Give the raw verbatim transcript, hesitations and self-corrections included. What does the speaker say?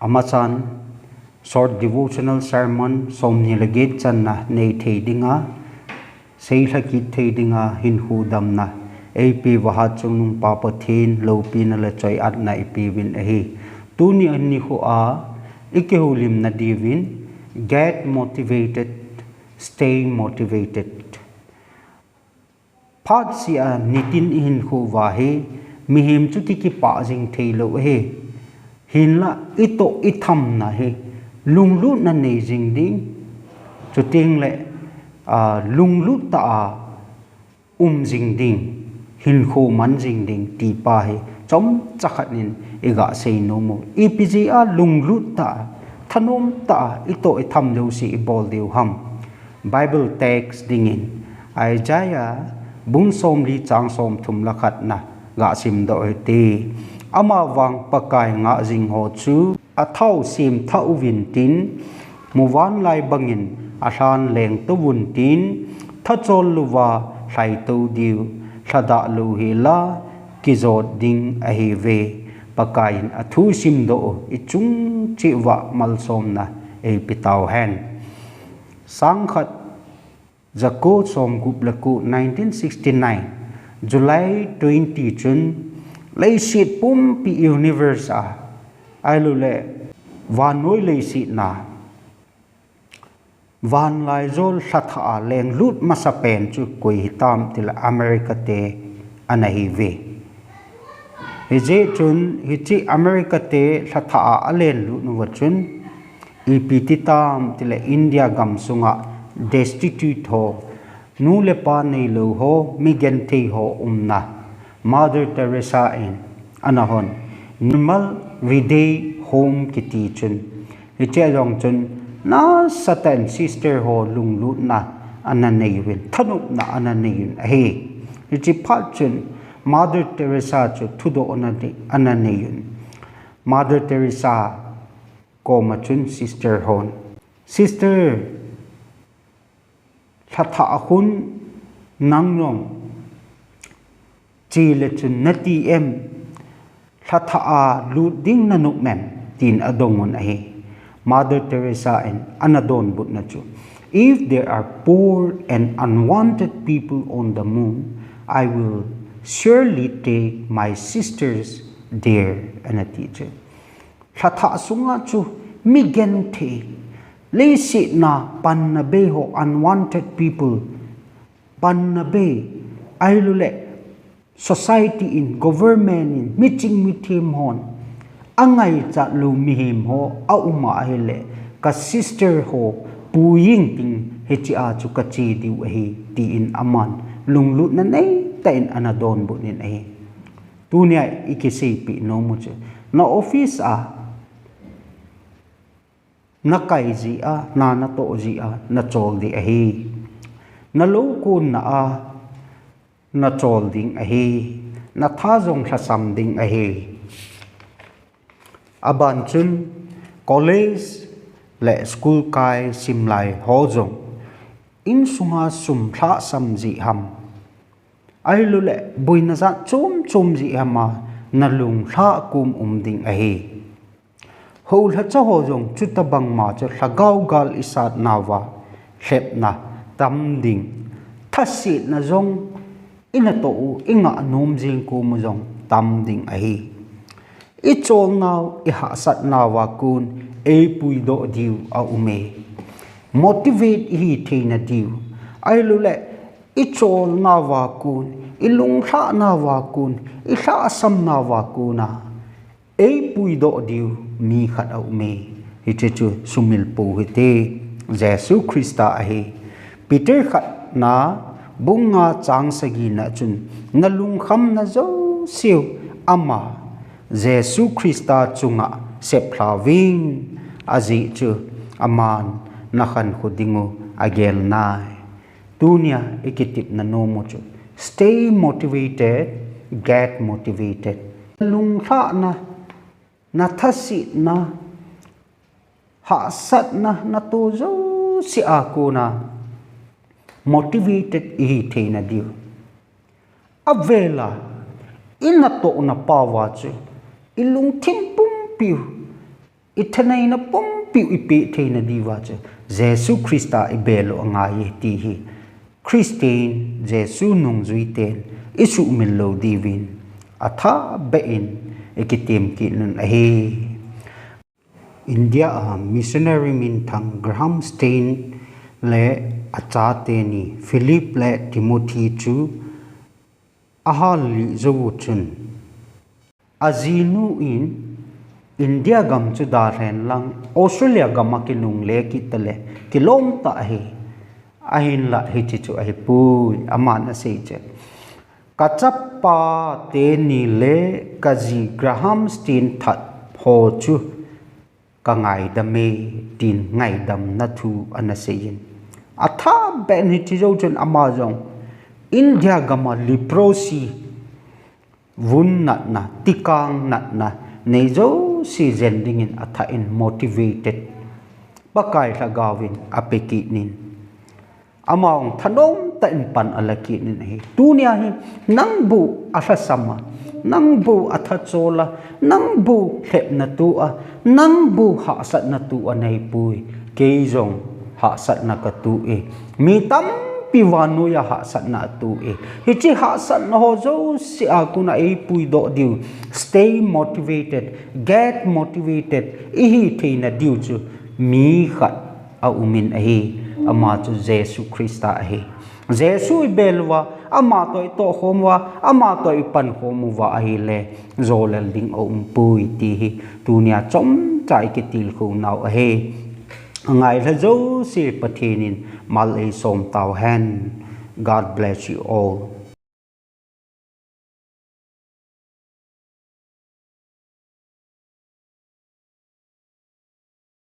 Amachan short devotional sermon somni le get channa nei thei dinga, seilha kit thei dinga hinkho damna eipe uva Hatchungnung Pa Pathen loupina le choi-atna ipeuvin ahi. Tuni nikho a ikihoulimna diuvin, Get motivated, stay motivated. Phat seh a nitin ihinkho uva hi mihem chu ki kipah jing theilou ahi. Hinla itoh ithamna hi lunglutna nei jing ding, chuteng le, ah, lunglut tah a um jing ding, hinkho man jing ding ti pa hi chomcha khat in iga seinom u. Ipi jeh a lunglut tah a, thanom tah a itoh itham jouse ibol diu ham? Bible text dingin Isaiah bung somli chang somthum le khatna ga simdoh u hite. Amavang Pakai ngah jing ho chu athao semthah uvin tin, muvanlai bangin alhan lengtou vun tin, thachol louva lhaito diu, lhadah lou hela kijot ding ahiuve. Pakai in athu simdoh u ichung cheh uva malsomna eipe tauhen. Sangkhat jako somgup le ko, nineteen sixty-nine, July twenty chun leiset pumpi, universe a, ahilouleh vannoi leiset na, vanlaijol lhathah a lenglut masapen chu koi hitam tile America te ana hiuve. Hijeh chun hiche America te lhathah a alenlut uva chun, ipi ti tam tile India gamsunga destitute ho, nu le pa neilou ho, mi genthei ho umna, Mother Teresa in ana hon, Nirmal Hriday Home kiti chun, hiche jong chun nasatah in sister ho lunglutna ana nei uvin, thanopna ana nei uvin ahi. Hiche phat chun Mother Teresa chu thudoh ana nei, ana nei uvin. Mother Teresa koma chun sister hon, Sister, lhathah a khun nang jong che le chun nati em? Lhathah a lut ding nanop em? tin adong un ahi. Mother Teresa in ana donbutna chu, If there are poor and unwanted people on the moon, I will surely take my sisters there, ana ti chu. Lhathah sunga chu mi genthei, leiset na panna bei ho, unwanted people, panna bei, ahilouleh society in, government in, miching mithem hon angaichat lou mihem ho aum a ahileh, ka sister ho pui inting, hiche a chu kache diu ahi, tin aman lunglutna neitah in ana donbut in ahi. Tunia ikiseipeh nom u chu, na office a nakai jeh a, na natoh jeh a nachol ding ahi. Nalou konna a nachol ding ahi. Natha jong lhasam ding ahi. Aban chun college le school kai simlai ho jong insunga sum lhahsam jeh ham, ahilouleh boina jat chom chom jeh ham a nalung lhah kom um ding ahi. Houlhacha ho jong chutobangma chu lhagao gal isatnauva lhepna tam ding, thasetna jong inatoh u, ingah nom jeng kom u jong tam ding ahi. Icholnau, ihahsatnauva kon eipuidoh diu aume. Motivate ihi theina diu, ahilouleh icholnauva kon, ilunglhahnauva kon, ilhahsamnauva kona eipuidoh diu mi khat aume. Hiche chu sumil pou hite, Jesu Christa ahi. Peter khatna bung nga chang sagina chun, nalungkhamna jouseu ama Jesu Christa chunga seplhauvin, ajeh chu aman nakhankho dingu agel nai. Tunia ikitepna nom u chu, stay motivated, get motivated. Lunglhahna, nathasetna, hahsatna natoh jouse a kona motivated ihi theina diu, avela inatohna paova chu ilungthim pumpiu Ithaneina pumpi u ipeh theina diuva chu Jesu Christa ibel u angai e ti hi Christian, Jesu nungjui ten isuhmil lou diuvin athah beh in ikitem kit un ahi. India a missionary minthang Graham Staines le achate ni Philip le Timothy chu ahal lih jou u chun, ajinu in India gam chu dalhen lang Australia gam a kinungle kit tale kilom tah ahi. Ahinla hiche chu ahipoi, aman asei chu, kachapa teni le kaji Graham Staines that ho chu kangaidam e, tin ngaidamna thu ana seiyin, athah beh in hiche jou chun ama jong India gam a leprosy, vun natna, tikang natna nei jouse jen dingin athah in motivated, Pakai lhagaovin ape kit in, ama jong thanom tah in pan ala kit in ahi. Tunia hi nang bou alhasam a, nang bou athachol a, nang bou lhepna toh a, nang bou hahsatna toh a neipoi. Kei jong hahsatna katoh e. Mi tampi vannoiya hahsatna atoh e. Hiche hahsatna ho jouse a kona eipuidoh diu, stay motivated, get motivated ihi theina diu chu mi khat aumin ahi. Ama chu Jesu Christa ahi. Jesu ibel uva, ama toh itohkhom uva, ama toh ipankhom uva ahile, jolel ding aumpoi ti hi tunia chomcha ikitilkhou nau ahi. Angailha jouse Pathen in mal eisom tauhen. God bless you all.